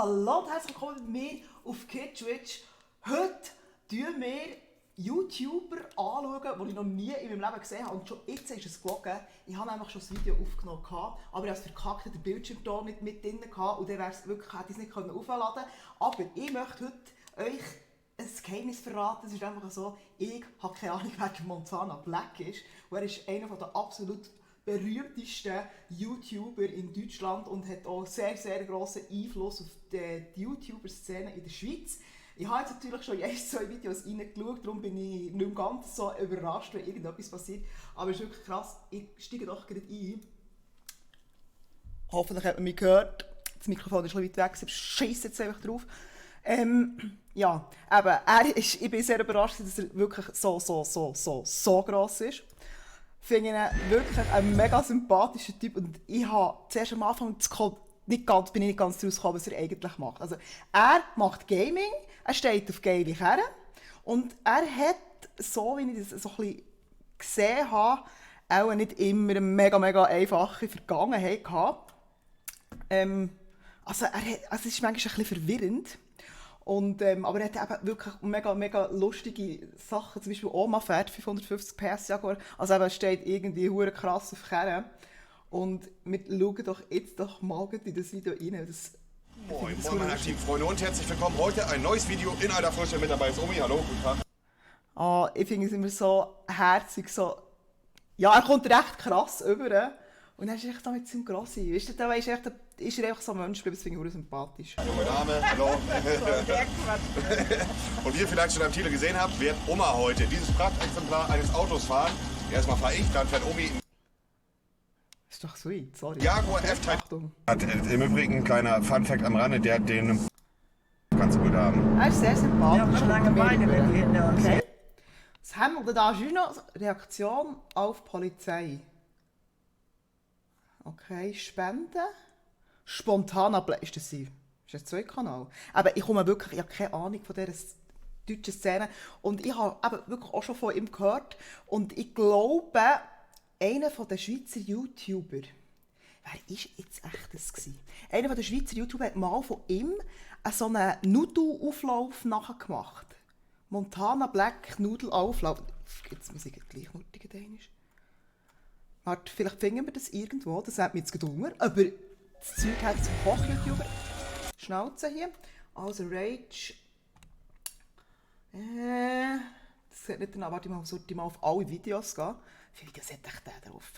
Hallo und herzlich willkommen mit mir auf KidTwitch. Heute schauen wir YouTuber anschauen, die ich noch nie in meinem Leben gesehen habe. Und schon jetzt ist es gelogen. Ich habe nämlich schon das Video aufgenommen, aber ich habe es verkackt, den Bildschirm hier nicht mit drin gehabt. Und dann wäre es wirklich, hätte ich es nicht aufladen können. Aber ich möchte heute euch ein Geheimnis verraten. Es ist einfach so, ich habe keine Ahnung, wer der Montana Black ist. Und er ist einer der absolut berühmtesten YouTuber in Deutschland und hat auch sehr, sehr grossen Einfluss auf die YouTuber-Szene in der Schweiz. Ich habe jetzt natürlich schon in 1-2 Videos reingeschaut, darum bin ich nicht mehr ganz so überrascht, wenn irgendetwas passiert. Aber es ist wirklich krass, ich steige doch gerade ein. Hoffentlich hat man mich gehört. Das Mikrofon ist ein bisschen weit weg, ich scheisse jetzt einfach drauf. Ja, eben, ich bin sehr überrascht, dass er wirklich so gross ist. Ich finde ihn wirklich ein mega sympathischer Typ und ich habe zuerst am Anfang bin ich nicht ganz daraus gekommen, was er eigentlich macht. Also, er macht Gaming, er steht auf geile Kerren und er hat, so wie ich das so ein bisschen gesehen habe, auch nicht immer eine mega einfache Vergangenheit gehabt. Also es ist manchmal ein bisschen verwirrend. Und, aber er hat eben wirklich mega lustige Sachen. Zum Beispiel Oma fährt 550 PS Jaguar. Also er steht irgendwie hure krass auf Kerren. Und wir schauen doch jetzt mal in das Video rein. Moin meine aktiven Freunde und herzlich willkommen. Heute ein neues Video in alter Frische. Mit dabei ist Omi. Hallo, guten Tag. Ich finde es immer so herzig, so... Ja, er kommt recht krass rüber. Und dann ist er echt so mit seinem Grossi. Weißt du, da ist er einfach so ein Mensch, das finde ich sympathisch. Junge Dame, hallo. Und wie ihr vielleicht schon am Titel gesehen habt, wird Oma heute dieses Prachtexemplar eines Autos fahren. Erstmal fahre ich, dann fährt Omi. Ist doch sweet, sorry. Jaguar F-Type. Hat im Übrigen ein kleiner Funfact am Rande, der hat den ganz gut haben. Er ist sehr sympathisch. Ja, aber lange Beine, wenn die hinter uns okay. Was haben wir da? Juno, Reaktion auf Polizei. Okay, Spenden. Spontaner Black. Ist das sie? Ist das 2-Kanal? Aber ich habe keine Ahnung von dieser deutschen Szene. Und ich habe wirklich auch schon von ihm gehört. Und ich glaube, einer der Schweizer YouTuber, wer war jetzt echt das gewesen? Einer der Schweizer YouTuber hat mal von ihm so einen Nudelauflauf nachgemacht. Montana Black Nudelauflauf. Jetzt muss ich gleich mutig Dänisch. Warte, vielleicht finden wir das irgendwo, das hat mich jetzt gedungen. Aber das Zeug hat zum Koch-YouTuber. Schnauze hier. Also Rage. Das sieht nicht danach. Warte, sollte ich mal auf alle Videos gehen. Wie viele Videos hat echt der drauf,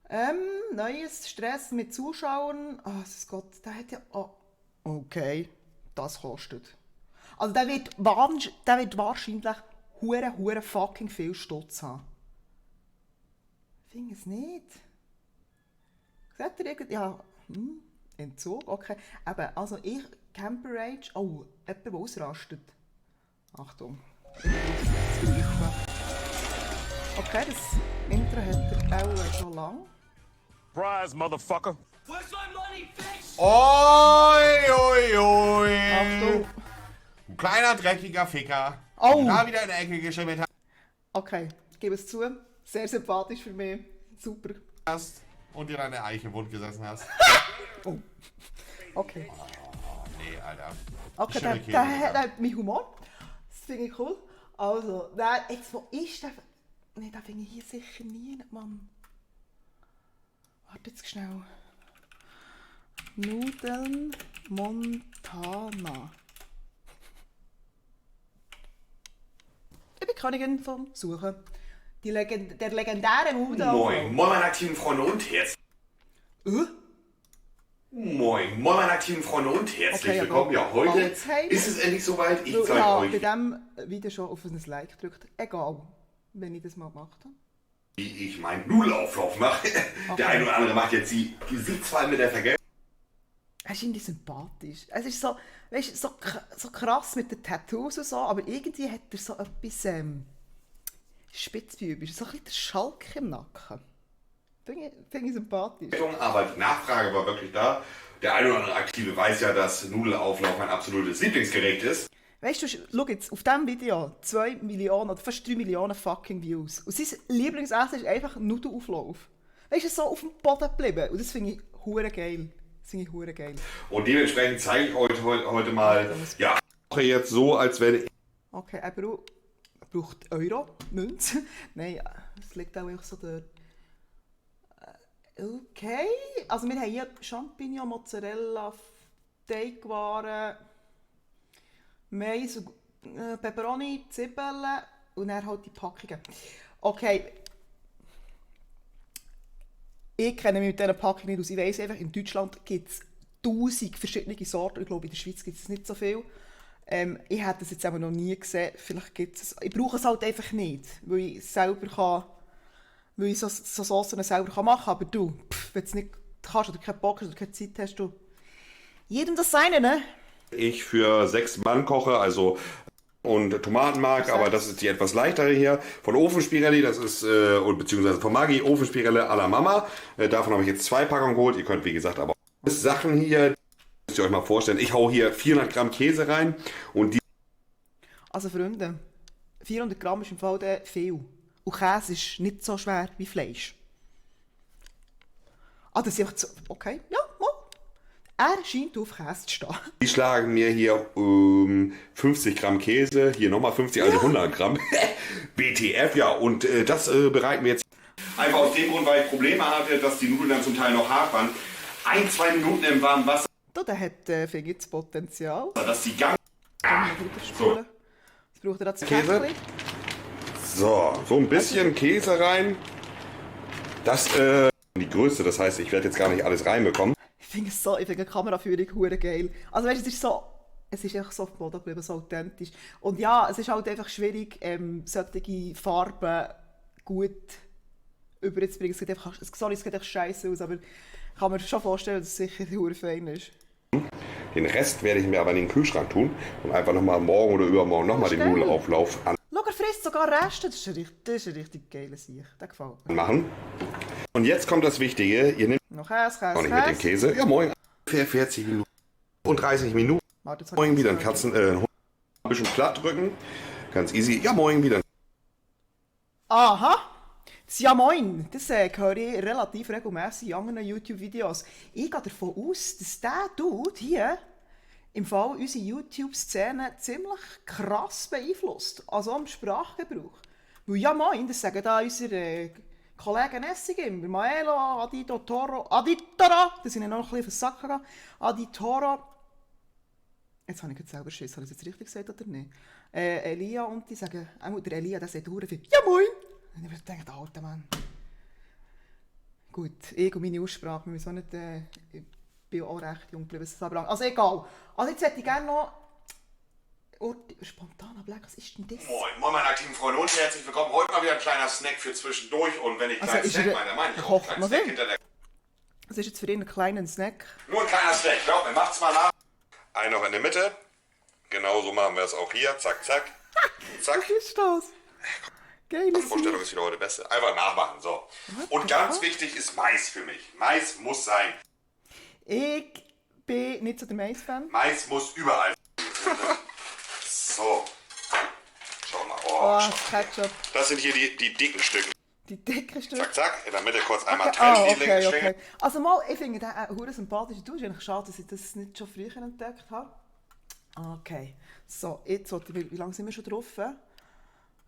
Mann? Neues Stress mit Zuschauern. Oh, Gott, der hat ja... Oh. Okay, das kostet. Also der wird wahrscheinlich hure fucking viel Stutz haben. Ich finde es nicht. Seht ihr irgendwie? Ja, Entzug, okay. Eben, also ich, Camper Rage, oh, jemand, der ausrastet. Achtung. Okay, das Intro hat er auch schon lang. Surprise, Motherfucker. Where's my money, bitch? Oi. Achtung. Ein kleiner, dreckiger Ficker. Oh. Da wieder in der Ecke geschimmelt Okay, ich gebe es zu. Sehr sympathisch für mich. Super. hast und dir an der Eiche wund gesessen hast. Oh. Okay. Oh, nee, Alter. Okay, der hat mein Humor. Das finde ich cool. Also, jetzt wo ist der... Nein, den finde ich hier sicher nie, Mann. Warte jetzt schnell. Nudeln Montana. Ich bin Königin vom Suchen. Der legendäre Nudeln. Moin meine aktiven Freunde und herzlich. Moin meine aktiven Freunde und herzlich Okay, willkommen. Ja, heute Alzheimer. ist es endlich soweit. Ich Ich zeige habe euch, bei diesem Video schon auf ein Like gedrückt. Egal, wenn ich das mal gemacht habe. wie ich meinen Nudelauflauf mache. Der eine oder andere macht jetzt die Gesichtsfall mit der Vergeltung. Er ist irgendwie sympathisch. Es ist so, weißt, so krass mit den Tattoos und so, aber irgendwie hat er so etwas Spitzbübisches, so ein bisschen der Schalk im Nacken. Finde ich sympathisch. Aber die Nachfrage war wirklich da. Der eine oder andere Aktive weiß ja, dass Nudelauflauf mein absolutes Lieblingsgericht ist. Weißt du, schau jetzt, auf diesem Video 2 Millionen oder fast 3 Millionen fucking Views. Und sein Lieblingsessen ist einfach Nudelauflauf. Weißt du, so auf dem Boden geblieben. Und das finde ich hure geil. Das finde ich hure geil. Und dementsprechend zeige ich euch heute mal, ja, jetzt so, als wenn Okay, er braucht Euro, Münze. Nein, es liegt auch einfach so dort. Okay, also wir haben hier Champignon, Mozzarella, Teigwaren, Mais, Peperoni, Zwiebeln und dann halt die Packungen. Okay. Ich kenne mich mit dieser Packung nicht aus. Ich weiss einfach, in Deutschland gibt es 1000 verschiedene Sorten. Ich glaube, in der Schweiz gibt es nicht so viel. Ich hätte das jetzt aber noch nie gesehen. Vielleicht gibt es. Ich brauche es halt einfach nicht, weil ich selber kann, weil ich so Soßen selber machen kann. Aber du, wenn du es nicht kannst oder keinen Bock hast oder keine Zeit hast, du. Jedem das Seine, ne? ich für 6 Mann koche, also und Tomatenmark, aber das ist die etwas leichtere hier. Von Ofenspirelli, das ist, beziehungsweise von Maggi, Ofenspirelle à la Mama. Davon habe ich jetzt 2 Packungen geholt. Ihr könnt, wie gesagt, aber auch Sachen hier, müsst ihr euch mal vorstellen. Ich hau hier 400 Gramm Käse rein und die... Also Freunde, 400 Gramm ist im Fall viel. Und Käse ist nicht so schwer wie Fleisch. Ah, das ist einfach so... Okay, ja, mal. Er scheint auf Käse zu stehen. Die schlagen mir hier 50 Gramm Käse, hier nochmal 50, also 100 Gramm. BTF, ja, und das bereiten wir jetzt... Einfach aus dem Grund, weil ich Probleme hatte, dass die Nudeln dann zum Teil noch hart waren. 1-2 Minuten im warmen Wasser. Der hat finde ich, das Potenzial. Dass die ganz... So. Jetzt braucht er das Käse. Käse. So ein bisschen Käse rein. Das, die Größe, das heißt, ich werde jetzt gar nicht alles reinbekommen. Ich finde die Kameraführung hure geil. Also weißt, es ist einfach so auf dem Boden geblieben, so authentisch. Und ja, es ist halt einfach schwierig, solche Farben gut überzubringen. Es sieht einfach scheiße aus, aber ich kann mir schon vorstellen, dass es sicher hure fein ist. Den Rest werde ich mir aber in den Kühlschrank tun und einfach nochmal morgen oder übermorgen nochmal den Nudelauflauf Schau, er frisst sogar Reste. Das ist ein richtig geiler Sieg. Der gefällt mir. anmachen. Und jetzt kommt das Wichtige. Ihr nehmt Noch Käse, auch nicht mit dem Käse. Ja, moin. Ungefähr 40 Minuten und 30 Minuten. Warte, jetzt Moin wieder ein bisschen platt drücken. Ganz easy. Ja, moin wieder. Aha! Das Ja Moin, das höre ich relativ regelmässig in anderen YouTube-Videos. Ich gehe davon aus, dass dieser Dude hier im Fall unsere YouTube-Szene ziemlich krass beeinflusst. Also am Sprachgebrauch. Weil Ja Moin, das sagen da unsere Kollegen Essig immer. Maelo, Aditoro, das sind ja noch ein bisschen auf den Sack gegangen. Aditoro. Jetzt habe ich jetzt selber Schiss, habe ich das jetzt richtig gesagt oder nicht? Elia und die sagen, der Elia, der sagt verdammt viel Ja Moin! Und ich denke, der alte Mann. Gut, ich und meine Aussprache, wir müssen auch nicht, ich bin auch recht jung geblieben, was das anbelangt. Also egal. Also jetzt hätte ich gerne noch... Spontaner Black, was ist denn das? Moin meine aktiven Freunde und herzlich willkommen. Heute mal wieder ein kleiner Snack für zwischendurch. Und wenn ich Also kleinen ist Snack er- meine, meine ich auch kocht einen man kleinen Snack will. hinter der... Was ist jetzt für ihn ein kleiner Snack? Nur ein kleiner Snack, glaubt mir, macht's mal nach. Einen noch in der Mitte. Genau so machen wir es auch hier. Zack, zack. Zack. Was ist das? Geiles Die Vorstellung ist wieder heute beste. Einfach nachmachen, so. Und ganz wichtig ist Mais für mich. Mais muss sein. Ich bin nicht so der Mais-Fan. Mais muss überall sein. So. Schau mal. Oh, schau. das Ketchup. Das sind hier die dicken Stücke. Die dicke Stücke. Zack, zack. In der Mitte kurz einmal Okay. trennen, die Okay, linken okay. Stücke. Also mal, ich finde den hure sympathisch. Du, ist eigentlich schade, dass ich das nicht schon früher entdeckt habe. Okay. So, jetzt wie lange sind wir schon drauf?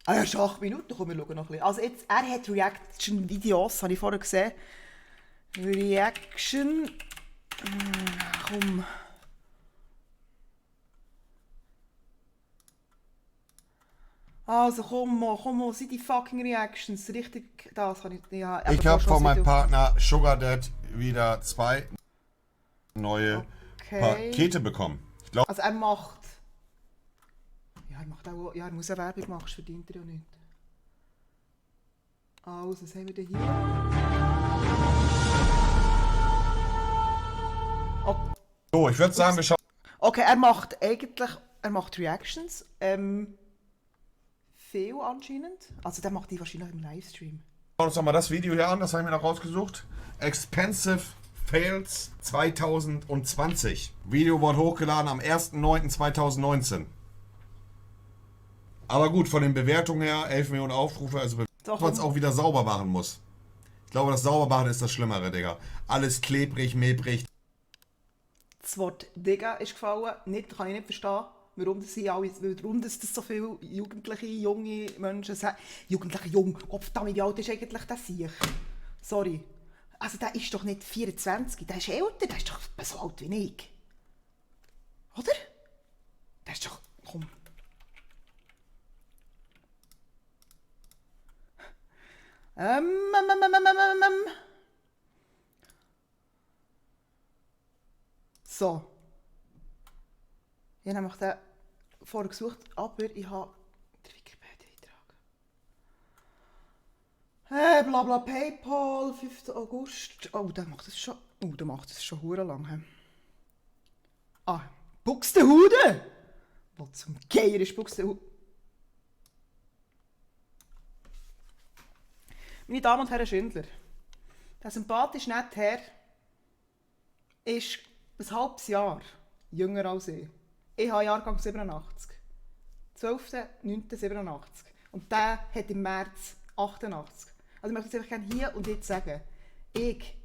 Ah ja, schon 8 Minuten, komm, wir schauen noch ein bisschen. Also jetzt, er hat Reaction-Videos, habe ich vorher gesehen. Reaction... Komm... Also komm mal, sind die fucking Reactions richtig... Das habe ich... Ja, Ich habe von meinem Partner Sugar Dad wieder 2 neue Pakete bekommen. Ich glaube, Also er macht... Ja, er macht auch... Ja, er muss eine Werbung machen, das verdient er ja nicht. Also, was haben wir denn hier? so, ich würde sagen, wir schauen Okay, er macht Reactions. Viel anscheinend. Also der macht die wahrscheinlich im Livestream. uns nochmal das Video hier an, das habe ich mir noch rausgesucht. Expensive Fails 2020. Video wurde hochgeladen am 1.9.2019. Aber gut, von den Bewertungen her, 11 Millionen Aufrufe, also dass man es auch wieder sauber machen muss. Ich glaube, das Saubermachen ist das Schlimmere, Digga. Alles klebrig, mebrig. das Wort Digga ist gefallen. Nicht, kann ich nicht verstehen, warum das so viele jugendliche, junge Menschen sagen. Jugendliche, jung, verdammt, wie alt ist eigentlich der Sieg? Sorry. Also der ist doch nicht 24, der ist älter, der ist doch so alt wie ich. Oder? Der ist doch... Komm. So. Ich habe nämlich den vorher gesucht, aber ich habe den Wikipedia-Eintrag. Blabla PayPal, 5. August. Oh, der macht das schon. Oh, der macht das schon hure lang. Ah, Buxtehude! Wo zum Geier ist Buxtehude? Meine Damen und Herren Schindler, der sympathisch nette Herr ist ein halbes Jahr jünger als ich. Ich habe Jahrgang 87. 12.09.87. Und der hat im März 88. Also ich möchte es einfach gerne hier und jetzt sagen. Ich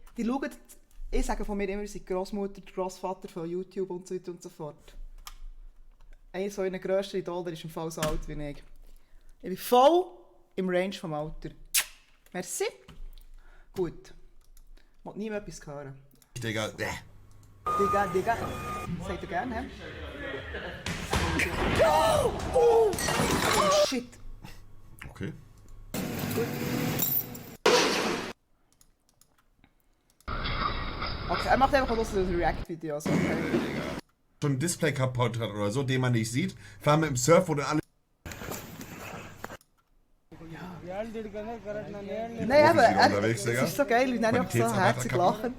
sage von mir immer, ich sei die Grossmutter, der Grossvater von YouTube und so weiter und so fort. Einer so einer grössten Idol, ist im Fall so alt wie ich. Ich bin voll im Range vom Alter. Merci. Gut. Ich will nie mehr etwas hören. Digga, Digga. Sagt ihr gerne, hä? Oh, shit. Okay. Okay, er macht einfach auch so React-Videos. Okay. Schon ein Display kaputt hat oder so, den man nicht sieht, fahren mit dem Surfboard und alle. Nein, aber unterwegs, es Digga. ist so geil, wie einfach so herzig lachend.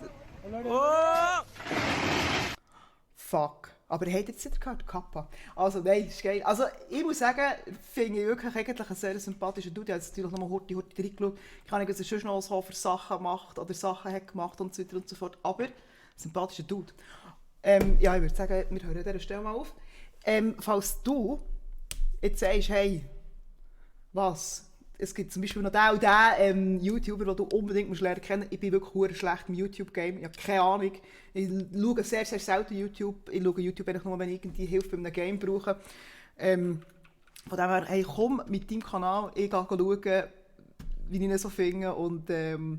Fuck. Aber er hat jetzt nicht gehört, Kappa. Also nein, das ist geil. Also ich muss sagen, finde ich wirklich eigentlich einen sehr sympathischen Dude. Ich habe jetzt natürlich nochmal Horti reingeschaut. Ich kann nicht, was er schon noch so für Sachen macht oder Sachen hat gemacht und so weiter und so fort. Aber sympathischer Dude. Ja, ich würde sagen, wir hören an dieser Stelle mal auf. Falls du jetzt sagst, hey, was? Es gibt zum Beispiel noch den und den YouTuber, den du unbedingt musst lernen kennen. Ich bin wirklich verdammt schlecht im YouTube-Game. Ich habe keine Ahnung. Ich schaue sehr, sehr selten YouTube. Ich schaue YouTube eigentlich nur, wenn ich irgendwie Hilfe bei einem Game brauche. Von dem her, hey, komm mit deinem Kanal, ich gehe schauen, wie ich ihn so finde. Und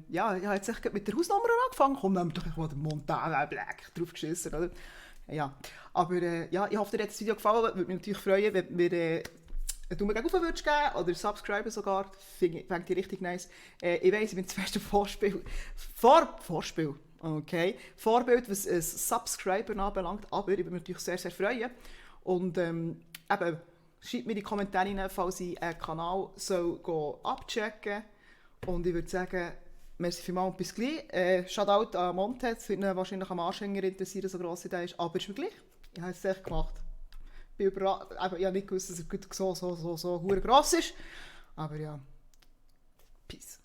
ja, ich habe jetzt echt mit der Hausnummer angefangen. Komm, dann doch mal den Montana Black drauf geschissen, oder? Ja, aber ja, ich hoffe, dir hat das Video gefallen. Würde mich natürlich freuen, wenn wir Daumen gegen rauf würdest geben oder subscriben sogar. Fände ich richtig nice. Ich weiss, ich bin das beste Vorspiel. Okay. Vorbild, was ein Subscriber anbelangt. Aber ich würde mich natürlich sehr, sehr freuen. Und eben, schreibt mir in die Kommentare rein, falls ich einen Kanal soll abchecken soll. Und ich würde sagen, merci vielmals und bis gleich. Shoutout an Monte. Es wird ihn wahrscheinlich am Anschänger interessieren, so gross er ist. Aber ist mir gleich. Ich habe es echt gemacht. Ich habe nicht gewusst, dass er so gross ist. Aber ja, Peace.